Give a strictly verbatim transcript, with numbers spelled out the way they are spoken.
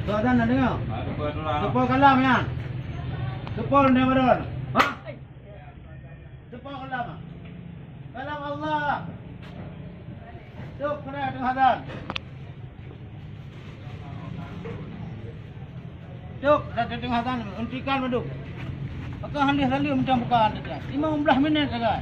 Soe adan na deungoe? Soe kalam nyan? Soe kalam nyan? Soe kalam nyan? Ha? Soe kalam? Kalam Allah. Cok keunoe teungoh adan. Cok, dah teungoh adan, hentikan bandum. Maka hana lé saleuem macam bukan tadi. Lima belas minit sagai.